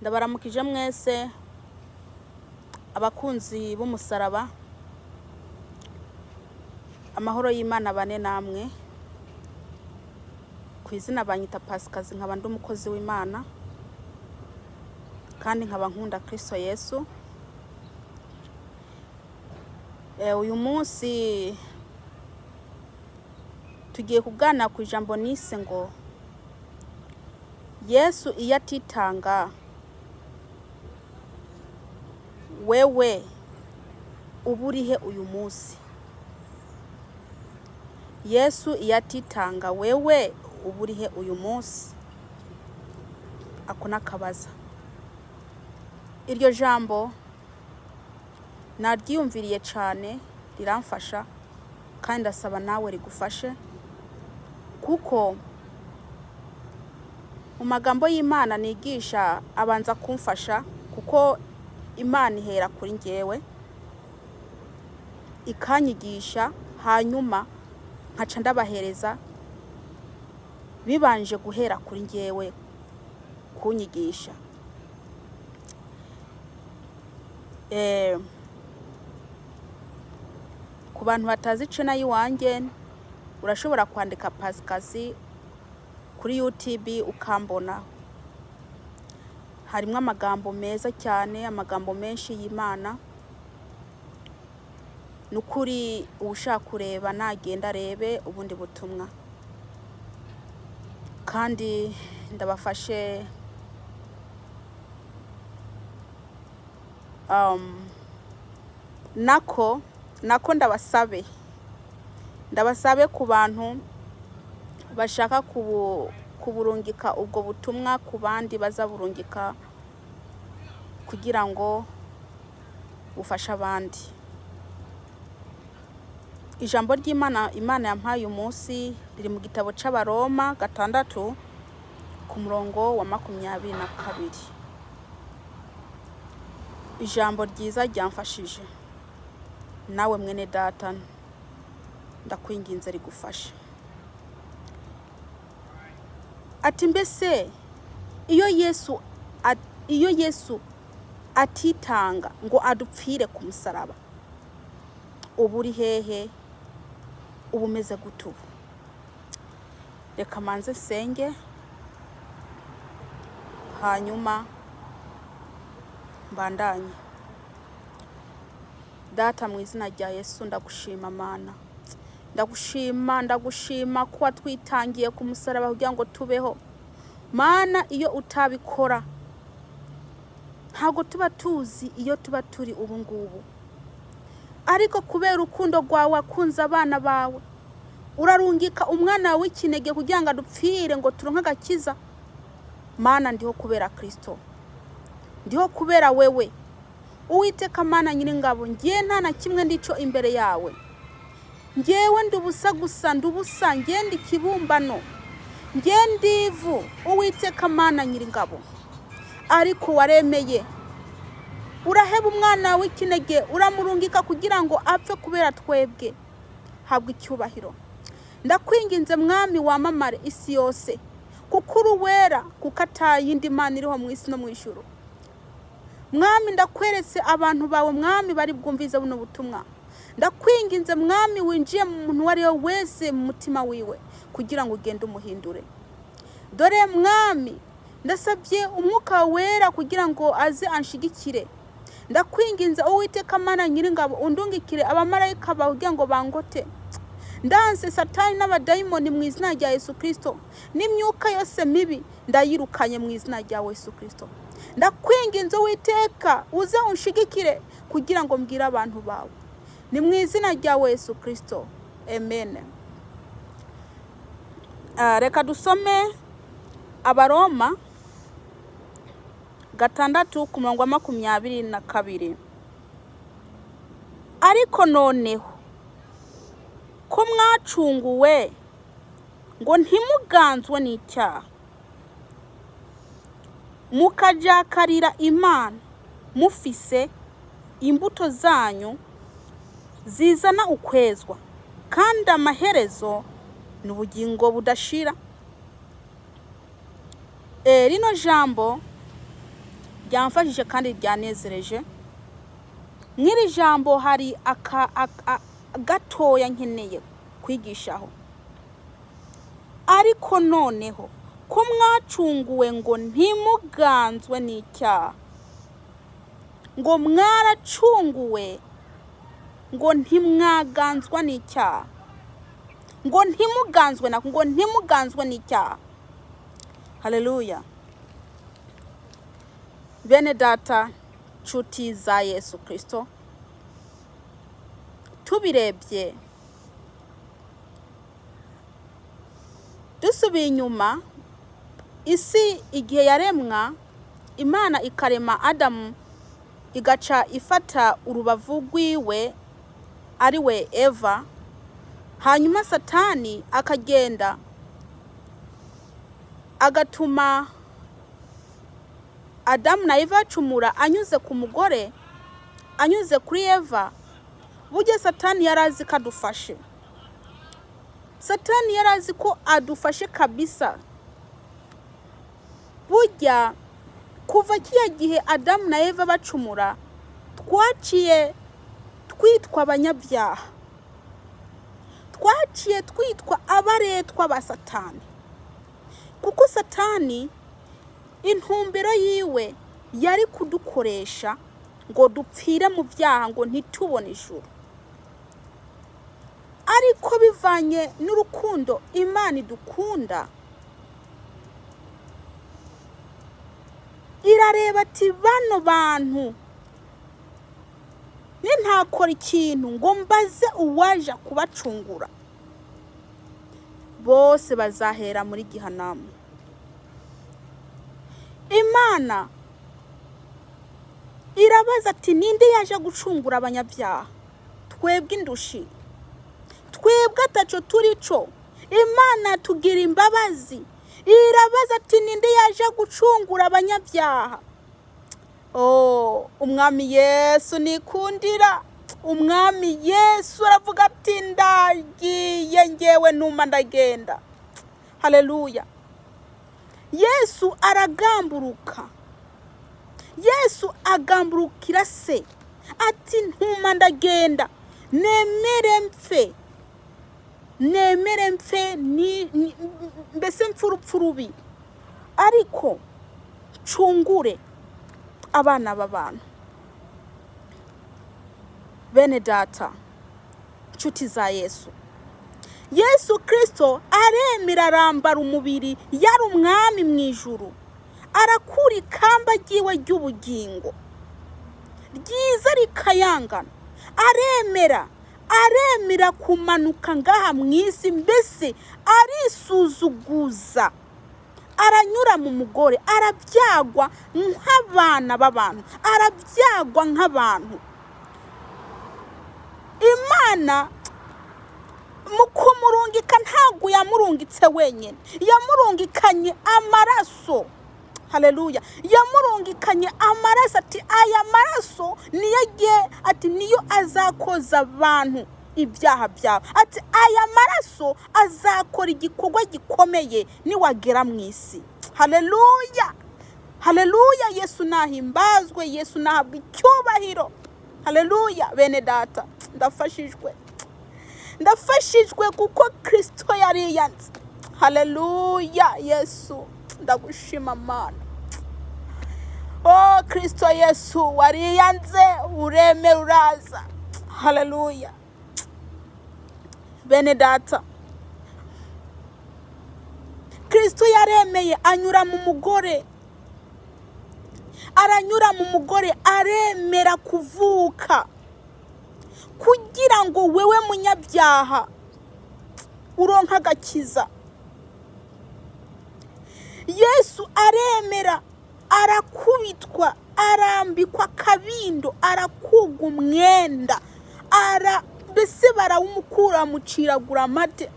Ndabaramukije mwese abakunzi b'umusaraba, amahoro y'Imana bane namwe. Ku izina banyita Pasikazi, nkaba ndi umukozi w'Imana kandi nkaba nkunda Kristo Yesu. Uyu munsi tugiye kuganira ku ijambo nise ngo Yesu iyo atitanga wewe uba urihe uyu munsi? Yesu iyo atitanga wewe uba urihe uyu munsi? Ako n'akabaza. Iryo jambo naryiyumviriye cyane riramfasha, kandi ndasaba nawe rigufashe, kuko mu magambo y'Imana nigisha abanza kumfasha, kuko Imana ihera kuri njyewe ikanyigisha, hanyuma nkaca ndabahereza bibanje guhera kuri njyewe kunyigisha. Ku bantu batazi channel y'iwanjye, urashobora kwandika Pasikazi kuri YouTube ukambona. Harimo amagambo meza cyane, amagambo menshi y'Imana. Ni ukuri uwushaka kureba nagenda arebe ubundi butumwa. Kandi ndabafashe nako ndabasabe ku bantu bashaka kuburungika ubwo butumwa ku bandi bazaburungika kugira ngo bufashe abandi. Ijambo ry'Imana Imana yampaye uyu munsi riri mu gitabo c'Abaroma 6 ku murongo wa 22. Ijambo ryiza ryamfashije, nawe mwene data ndakwinginze rigufashe. Ati mbese iyo Yesu atitanga ngo adupfire ku musaraba, uba uri hehe? Uba umeze gute ubu? Reka manze nsenge, hanyuma mbandanye. Data, mu izina rya Yesu ndagushima Mana, ndagushima, ndagushima ko watwitangiye ku musaraba kugira ngo tubeho. Mana, iyo utabikora ntabwo tuba tuzi iyo tuba turi ubu ngubu, ariko kubera urukundo rwawe wakunze abana bawe, urarungika umwana wawe w'ikinege kugira ngo adupfire ngo turonke agakiza. Mana, ndiho kubera Kristo, ndiho kubera wewe. Uwiteka Mana nyiringabo, ngiye nta na kimwe ndico imbere yawe. Ngewe ndi ubusa gusa, ndi ubusa, ngiye ndi ikibumbano, ngiye ndi ivu. Uwiteka Mana nyiringabo, ariko waremeye uraheba umwana w'ikinege uramurungika kugira ngo apfe kubera twebwe. Habwa icyubahiro. Ndakwinginze mwami, wamamare isi yose, kuko uri uwera, kuko atayindi Mana iriho mu isi no mu ijuru. Mwami, ndakweretse abantu bawe mwami bari bwumvize buno butumwa. Ndakwinginze mwami, winjiye mu muntu uwo ari we wese mu mutima wiwe kugira ngo ugende umuhindure. Dore mwami, ndasabye umwuka wera kugira ngo aze anshigikire. Ndakwinginze Uwiteka Mana nyiringabo, undungikire abamarayika bawe kugira ngo bangote. Ndanse satani n'abadayimoni mu izina rya Yesu Kristo, n'imyuka yose mibi ndayirukanye mu izina rya Yesu Kristo. Ndakwinginze Uwiteka, uze unshigikire kugira ngo mbwire abantu bawe. Ni mu izina rya Yesu Kristo, amen. Reka dusome Abaroma 6 ku murongo wa 22. Ariko noneho ko mwacunguwe ngo ntimuganzwe n'icyaha, mukajakarira Imana mufise imbuto zanyu zizana ukwezwa, kandi amaherezo ni ubugingo budashira. Rino jambo Ryamfashije kandi ryanezereje. Mw'iri jambo hari aka gatoya nkeneye kwigishaho. Ariko noneho ko mwacunguwe ngo ntimuganzwe n'icyaha, ngo mwaracunguwe ngo ntimwaganzwa n'icyaha, ngo ntimuganzwe na ngo ntimuganzwe n'icyaha. Haleluya! Bene data, nshuti za Yesu Kirisito, tubirebye dusubiye inyuma, isi igihe yaremwa, Imana ikarema Adamu, igaca ifata urubavu rwiwe ari we Eva, hanyuma Satani akagenda agatuma Adamu na Eva bacumura anyuze ku mugore, anyuze kuri Eva. Burya Satani yari azi ko adufashe. Satani yari azi ko adufashe kabisa. Burya kuva kiriya gihe Adamu na Eva bacumura, twaciye twitwa abanyabyaha, twaciye twitwa abaretwa ba Satani, kuko Satani intumbero yiwe yari kudukoresha ngo dupfire mu byaha, ngo ntitubone ijuru. Ariko bivanye n'urukundo Imana idukunda, irareba ati bano bantu nintakora ikintu ngo mbaze uwaje kubacungura, bose bazahera muri gihanamu. Imana irabaza ati ninde yaje gucungura abanyabyaha? Twebwe indushi, twebwe ataco turico. Imana tugira imbabazi, irabaza ati ninde yaje gucungura abanyabyaha? Oh, Umwami Yesu nikundira. Umwami Yesu aravuga ati ndagiye ngewe numa ndagenda. Haleluya! Yesu aragamburuka, Yesu agamburukira se ati ntuma ndagenda, nemere mpfe, nemere mpfe, mbese mpfe urupfu rubi, ariko ncungure abana b'abantu. Bene data, nshuti za Yesu, Yesu Kirisito aremera arambara umubiri, yari umwami mu ijuru, arakura ikamba ryiwe ry'ubugingo ryiza rikayangana, aremera, aremera kumanuka ngaha mu isi, mbese arisuzuguza, aranyura mu mugore, arabyagwa nk'abana b'abantu, arabyagwa nk'abantu. Imana mu kumurungika ntabwo yamurungitse wenyine, yamurungikanye amaraso. Haleluya! Yamurungikanye amaraso, ati aya maraso niyo agiye, ati niyo azakoza abantu ibyaha byabo, ati aya maraso azakora igikorwa gikomeye niwagera mu isi. Haleluya! Haleluya! Yesu nahimbazwe, Yesu nahabwa icyubahiro. Haleluya! Bene data, ndafashijwe, ndafashijwe kuko Kirisito yariyanze. Haleluya! Yesu ndagushima Mana. Oh Kirisito Yesu wariyanze, uremera uraza. Haleluya! Bene data, Kirisito yaremeye anyura mu mugore, aranyura mu mugore, aremera kuvuka kugira ngo wewe munyabyaha uronke agakiza. Yesu aremera arakubitwa, arambikwa akabindo, arakugwa umwenda, mbese barawumukura bamuciragura amate,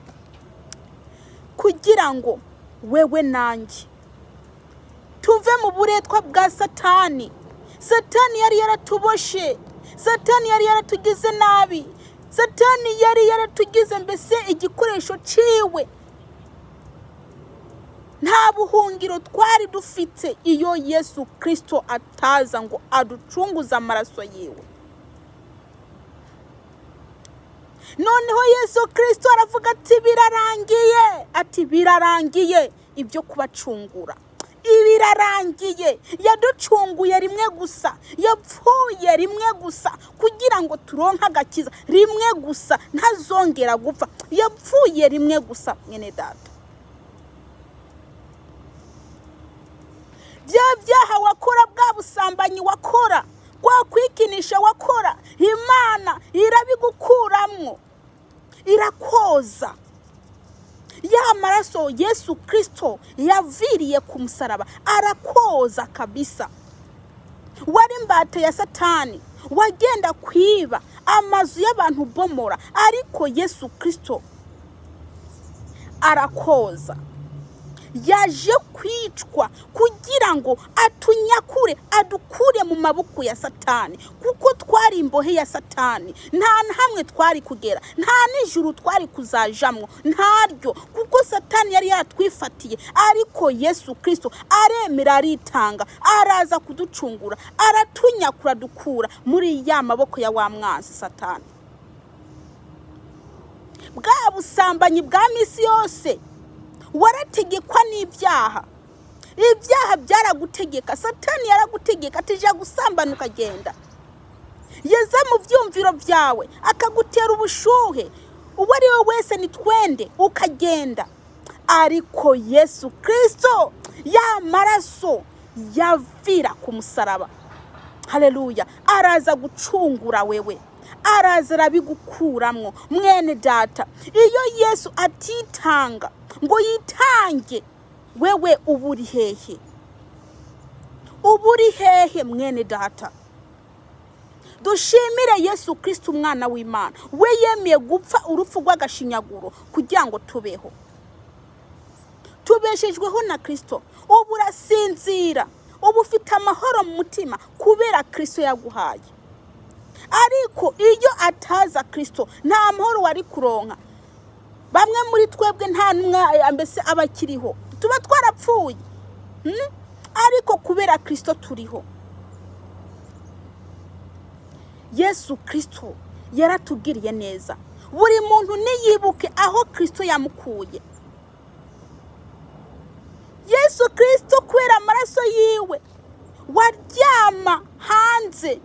kugira ngo wewe nanjye tuve mu buretwa bwa Satani. Satani yari yaratuboshe, Satani yari yaratugize nabi, Satani yari yaratugize mbese igikoresho ciwe. Nta buhungiro twari dufite iyo Yesu Kirisito ataza ngo aducunguze amaraso yiwe. Noneho Yesu Kirisito aravuga ati birarangiye, ati birarangiye ibyo kubacungura, birarangiye. Yaducunguye rimwe gusa, yapfuye rimwe gusa kugira ngo turonke agakiza rimwe gusa, ntazongera gupfa. Yapfuye rimwe gusa mwene data. Bya byaha wakora, bwa busambanyi wakora, kwa kwikinisha wakora, Imana irabigukuramwo, irakoza. Ya maraso Yesu Kristo yaviriye ku musaraba arakoza kabisa. Wari imbata ya Satani, wagenda kwiba amazu y'abantu ubomora, ariko Yesu Kristo arakoza. Yaje kwicwa kugira ngo atunyakure, adukure mu maboko ya Satani, kuko twari imbohe ya Satani. Nta na hamwe twari kugera, nta n'ijuru twari kuzajamwo, ntaryo, kuko Satani yari yatwifatiye. Ariko Yesu Kristo aremera, aritanga, araza kuducungura, aratunyakura, adukura muri ya maboko ya wa mwanzi Satani. Bwa busambanyi bwa misi yose warategekwa n'ibyaha, ibyaha byaragutegeka, Satani yaragutegeka ati jya gusambana ukagenda. Yeza mu byumviro byawe akagutera ubushuhe, uwo ari we wese ni twende ukagenda. Ariko Yesu Kristo ya maraso yavira ku musaraba, haleluya, araza gucungura wewe, araza arabigukuramwo mwene data. Iyo Yesu atitanga ngo yitange, wewe uba uri hehe? Uba uri hehe mwene data? Dushimire Yesu Kristo umwana w'Imana, we yemeye gupfa urupfu rw'agashinyaguro kugira ngo tubeho. Tubeshejweho na Kristo. Ubu urasinzira, ubu ufite amahoro mu mutima kubera Kristo yaguhaye. Ariko iyo ataza Kristo nta mahoro wari kuronka. Bamwe muri twebwe nta n'umwe mbese aba akiriho, tuba twarapfuye. Ariko kubera Kristo turiho. Yesu Kristo yaratugiriye neza. Buri muntu niyibuke aho Kristo yamukuye. Yesu Kristo kubera amaraso yiwe waryama hanze,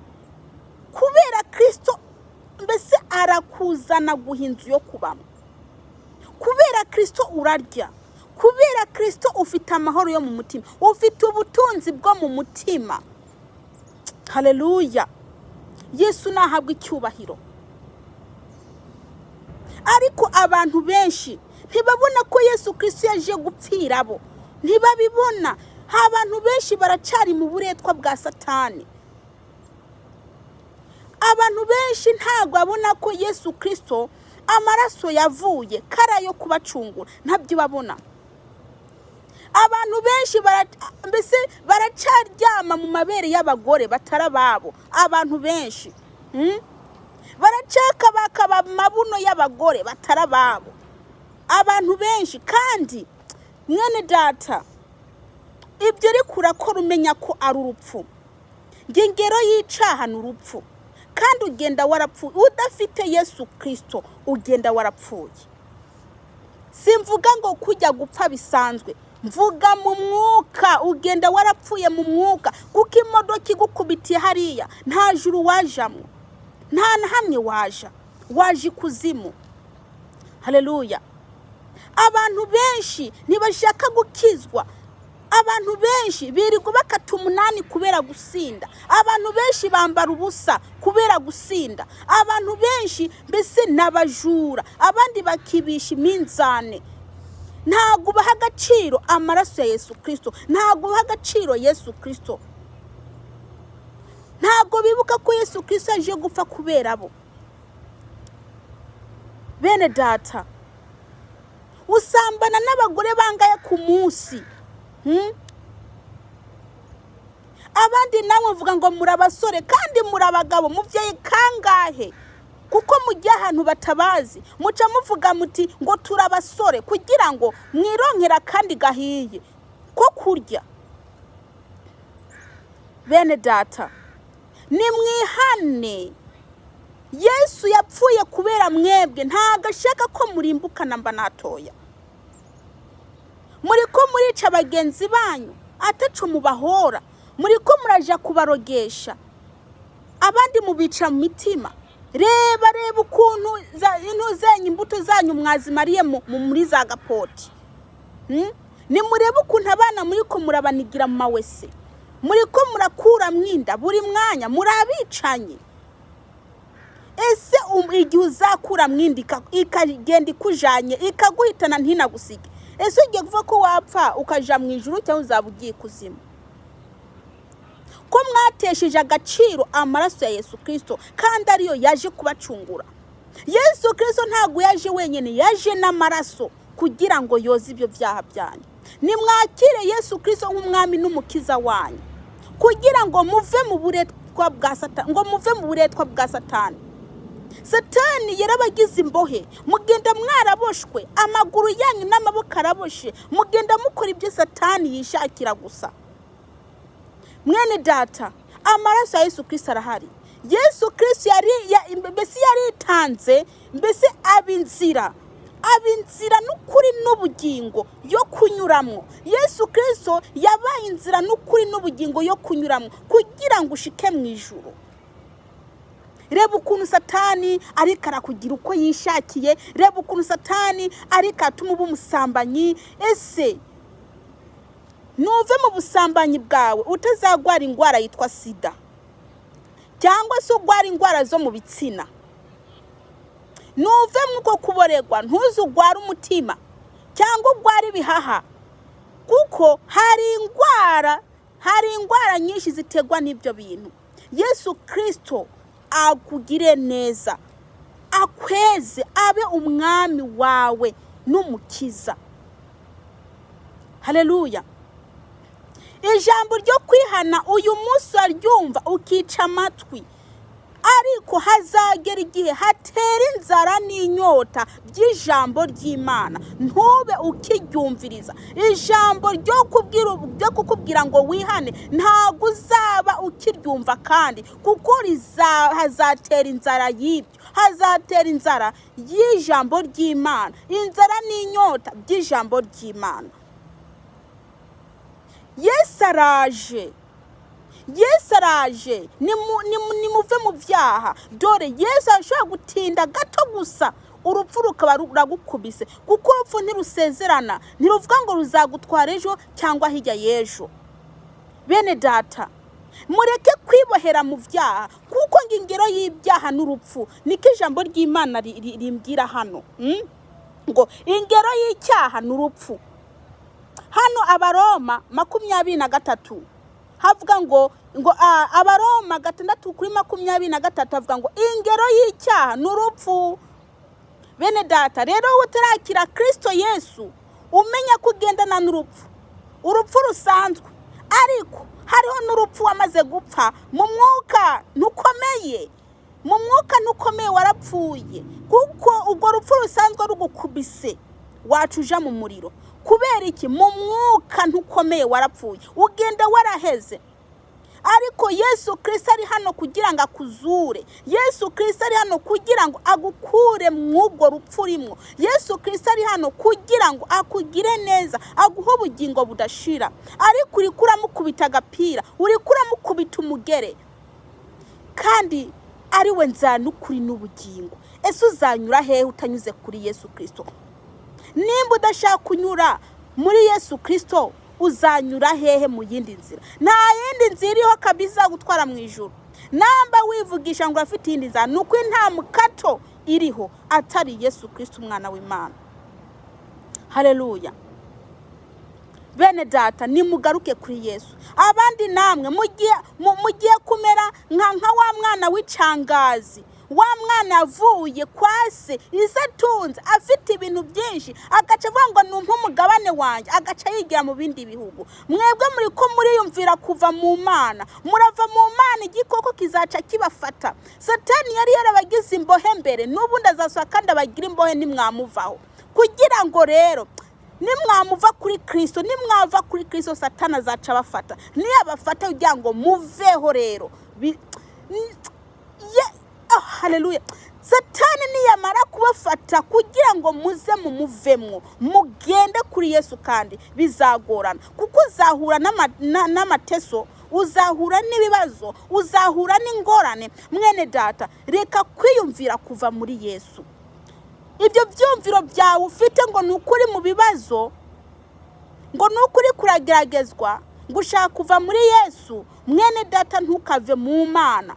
kubera Kristo mbese arakuzana guha inzu yo kubamo. Kubera Kristo urarya, kubera Kristo ufite amahoro yo mu mutima, ufite ubutunzi bwo mu mutima. Haleluya, Yesu nahabwa icyubahiro. Ariko abantu benshi ntibabona ko Yesu Kristo yaje gupfira abo, ntibabibona. Abantu benshi baracari mu buretwa bwa Satani. Abantu benshi ntabwo babona ko Yesu Kristo amaraso yavuye kara yo kubacungura, ntabyo babona. Abantu benshi mbese baracaryama mu mabere y'abagore batari ababo. Abantu benshi baracakabakaba mabuno y'abagore batari ababo. Abantu benshi kandi mwene data, ibyo ariko urakora umenya ko ari urupfu. Ingero y'icaha ni urupfu, kandi ugenda warapfuye. Udafite Yesu Kristo ugenda warapfuye. Simvuga ngo kujya gupfa bisanzwe, mvuga mu mwuka, ugenda warapfuye mu mwuka, kuko imodoka igukubitiye hariya nta juru wajamwo, nta na hamwe waja, waje ikuzimu. Haleluya. Abantu benshi ntibashaka gukizwa. Abantu benshi birirwa bakata umunani kubera gusinda. Abantu benshi bambara ubusa kubera gusinda. Abantu benshi mbese n'abajura, abandi bakibisha iminzane. Ntabwo ubaha agaciro amaraso ya Yesu Kristo, ntabwo ubaha agaciro Yesu Kristo. Ntabwo bibuka ko Yesu Kristo yaje gupfa kubera bo. Bene data, usambana n'abagore bangaye ku munsi. Abandi namwe mvuga ngo muri abasore kandi muri abagabo, mubyeyi kangahe? Kuko mugiye ahantu batabazi, muca muvuga muti ngo turi abasore, kugira ngo mwironkera kandi gahiye ko kurya. Bene data, nimwihane. Yesu yapfuye kubera mwebwe, ntabwo ashaka ko murimbukana mba natoya. Muri ko murica bagenzi banyu ataco mubahora, muri ko muraja kubarogesha, abandi mubica mu mitima. Reba, reba ukuntu intu zenyu, imbuto zanyu mwazimariye muri za gapoti. Nimurebe ukuntu abana muri ko murabanigira mu mawese, muri ko murakura mwinda buri mwanya, muri abicanyi. Ese igihe uzakura mwinda ikagenda ikujanye ikaguhitana ntinagusige, ese ugiye kuvuga ko wapfa ukaja mu ijuru cyangwa uzaba ugiye ikuzimu? Ko mwatesheje agaciro amaraso ya Yesu Kirisito kandi ariyo yaje kubacungura. Yesu Kirisito ntabwo yaje wenyine, yaje n'amaraso kugira ngo yoze ibyo byaha byanyu. Nimwakire Yesu Kirisito nk'umwami n'umukiza wanyu, kugira ngo muve mu buretwa bwa Satani, ngo muve mu buretwa bwa Satani. Satani yarabagize imbohe, mugenda mwaraboshwe, amaguru yanyu n'amaboko araboshe, mugenda mukora ibyo Satani yishakira gusa. Mwene data, amaraso ya Yesu Kirisito arahari. Yesu Kirisito mbese yaritanze, mbese aba inzira, aba inzira n'ukuri n'ubugingo yo kunyuramo. Yesu Kirisito yabaye inzira n'ukuri n'ubugingo yo kunyuramo kugira ngo ushike mu ijuru. Reba ukuntu Satani ariko arakugira uko yishakiye, reba ukuntu Satani ariko atuma uba umusambanyi. Ese nuve mu busambanyi bwawe utazagwara indwara yitwa sida, cyangwa se urwara indwara zo mu bitsina. Nuve mw'uko kuboregwa, ntuze urware umutima cyangwa urware ibihaha, kuko hari indwara nyinshi ziterwa n'ibyo bintu. Yesu Kirisito akugire neza, akweze, abe umwami wawe n'umukiza. Haleluya! Ijambo ryo kwihana uyu munsi uraryumva ukica amatwi, ariko hazagera igihe hatera inzara n'inyota by'ijambo ry'Imana, ntube ukiryumviriza. Ijambo ryo kukubwira ngo wihane ntabwo uzaba ukiryumva kandi, kuko hazatera inzara y'ibyo, hazatera inzara y'ijambo ry'Imana, inzara n'inyota by'ijambo ry'Imana. Yesu araje, Yesu araje. Nimuve mu byaha. Dore Yesu ashobora gutinda gato gusa, urupfu rukaba ruragukubise, kuko urupfu ntirusezerana, ntiruvuga ngo ruzagutwara ejo cyangwa hirya y'ejo. Bene data, mureke kwibohera mu byaha, kuko ngo ingero y'ibyaha n'urupfu, niko ijambo ry'Imana rimbwira hano. Ngo ingero y'icyaha n'urupfu. Hano Abaroma 23 havuga ngo Abaroma 6:23 havuga ngo ingero y'icyaha ni urupfu. Bene data, rero wowe utarakira Kirisito Yesu, umenya ko ugendana n'urupfu, urupfu rusanzwe, ariko hariho n'urupfu wamaze gupfa mu mwuka ntukomeye, mu mwuka ntukomeye, warapfuye, kuko urwo rupfu rusanzwe rugukubise wacuja mu muriro. Kubera iki? Mu mwuka ntukomeye, warapfuye, ugenda waraheze. Ariko Yesu Kirisito ari hano kugira ngo akuzure. Yesu Kirisito ari hano kugira ngo agukure mw'ubwo rupfu urimo. Yesu Kirisito ari hano kugira ngo akugire neza, aguhe ubugingo budashira. Ariko uri kuramukubita agapira, uri kuramukubita umugere, kandi ari we nzira n'ukuri n'ubugingo. Ese uzanyura hehe utanyuze kuri Yesu Kirisito? Nimba udashaka kunyura muri Yesu Kirisito, uzanyura hehe mu yindi nzira? Nta yindi nzira iriho kabisa gutwara mu ijuru. Namba wivugisha ngo urafite iyindi nzira, ni uko nta mukato iriho atari Yesu Kirisito, umwana w'Imana. Haleluya! Bene data, nimugaruke kuri Yesu. Abandi namwe mugiye kumera nka wa mwana w'icangazi. Wa mwana avuye kwa se, ise atunze, afite ibintu byinshi, agaca avuga ngo numpe umugabane wanjye, agaca yigira mu bindi bihugu. Mwebwe muri ko muriyumvira kuva mu Mana, murava mu Mana, igikoko kizaca kibafata. Satani yari yarabagize imbohe mbere, n'ubundi azasohoka kandi abagira imbohe nimwamuvaho. Kugira ngo rero nimwamuva kuri Kirisito, nimwava kuri Kirisito, Satani azaca abafata. Niyabafata kugira ngo muveho rero oh, haleluya! Satani niyamara kubafata kugira ngo muze mumuvemwo, mugende kuri Yesu, kandi bizagorana, kuko uzahura n'amateso, uzahura n'ibibazo, uzahura n'ingorane. Mwene data, reka kwiyumvira kuva muri Yesu. Ibyo byumviro byawe ufite ngo ni ukuri mu bibazo, ngo ni ukuri kurageragezwa, ngo ushaka kuva muri Yesu, mwene data, ntukave mu Mana,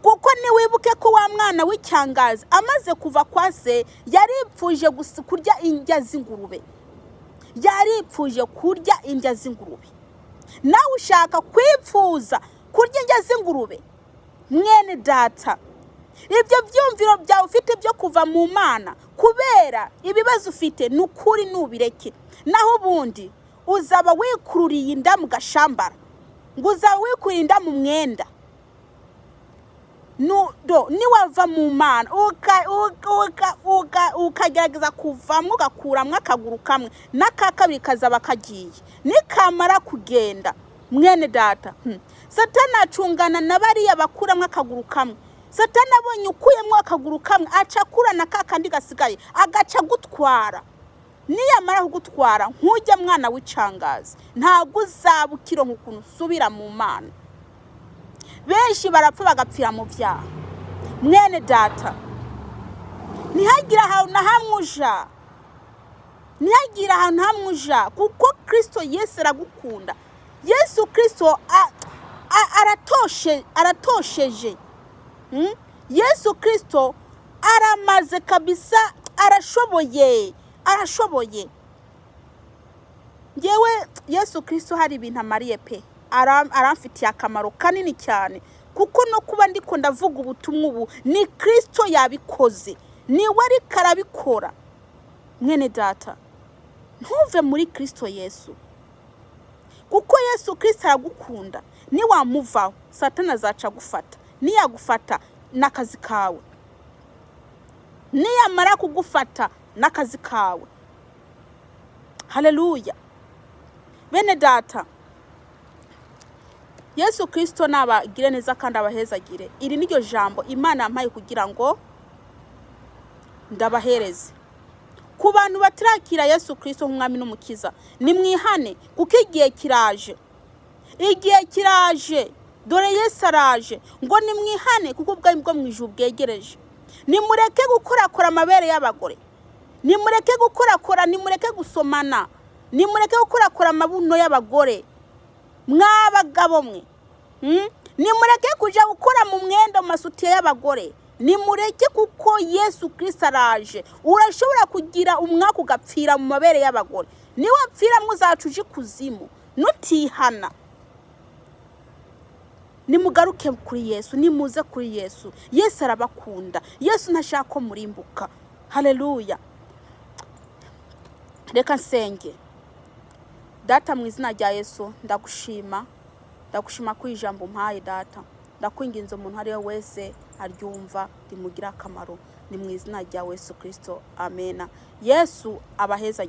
kuko niwibuke ko wa mwana w'icyangazi amaze kuva kwa se yaripfuje kurya indya z'ingurube, yaripfuje kurya indya z'ingurube. Nawe ushaka kwipfuza kurya indya z'ingurube? Mwene data, ibyo byumviro byawe ufite byo kuva mu Mana kubera ibibazo ufite, ni ukuri nubireke, naho ubundi uzaba wikururiye inda mu gashambara, ngo uzaba wikururiye inda mu mwenda. Niwava mu Mana ukagerageza kuvamo, ugakuramo akaguru kamwe, n'aka kabiri kazaba kagiye. Nikamara kugenda, mwene data, Satani acungana na bariya bakuramo akaguru kamwe. Satani abonye ukuyemo akaguru kamwe, aca akurana ka kandi gasigaye, agaca agutwara. Niyamara kugutwara nk'ujya mwana w'icangazi, ntabwo uzaba ukironka ukuntu usubira mu Mana. Benshi barapfa bagapfira mu byaha. Mwene data, ntihagire ahantu na hamwe uja, ntihagire ahantu hamwe uja, kuko Kirisito Yesu aragukunda. Yesu Kirisito aratosheje. Yesu Kirisito aramaze kabisa, arashoboye, arashoboye. Ngewe Yesu Kirisito hari ibintu amariye pe, aramfitiye akamaro kanini cyane, kuko no kuba ndiko ndavuga ubutumwa ubu ni Kirisito yabikoze, niwe ariko arabikora. Mwene data, ntuve muri Kirisito Yesu, kuko Yesu Kirisito aragukunda. Niwamuvaho, Satani azaca agufata. Niyagufata n'akazi kawe, niyamara kugufata n'akazi kawe. Haleluya! Bene data, Yesu Kirisito nabagire neza kandi abahezagire. Iri niryo jambo Imana yampaye kugira ngo ndabahereze. Ku bantu batarakira Yesu Kirisito nk'umwami n'umukiza, nimwihane, kuko igihe kiraje, igihe kiraje, dore Yesu araje. Ngo nimwihane, kuko ubwami bwo mu ijuru bwegereje. Nimureke gukorakora amabere y'abagore, nimureke gukorakora, nimureke gusomana, nimureke gukorakora amabuno y'abagore. Mwabagabo mwe, Nimureke kujya gukora mu mwenda, mu masutiye y'abagore, nimureke, kuko Yesu Kirisito araje. Urashobora kugira umwaka ugapfira mu mabere y'abagore. Niwapfiramo uzaca uje ikuzimu nutihana. Nimugaruke kuri Yesu, nimuze kuri Yesu. Yesu arabakunda, Yesu ntashaka ko murimbuka. Haleluya! Reka nsenge. Data, mu izina rya Yesu, ndagushima, ndagushima ko ijambo umpaye. Data, ndakwinginze, umuntu uwo ari we wese aryumva rimugire akamaro. Ni mu izina rya Yesu Kirisito, amena. Yesu abaheza.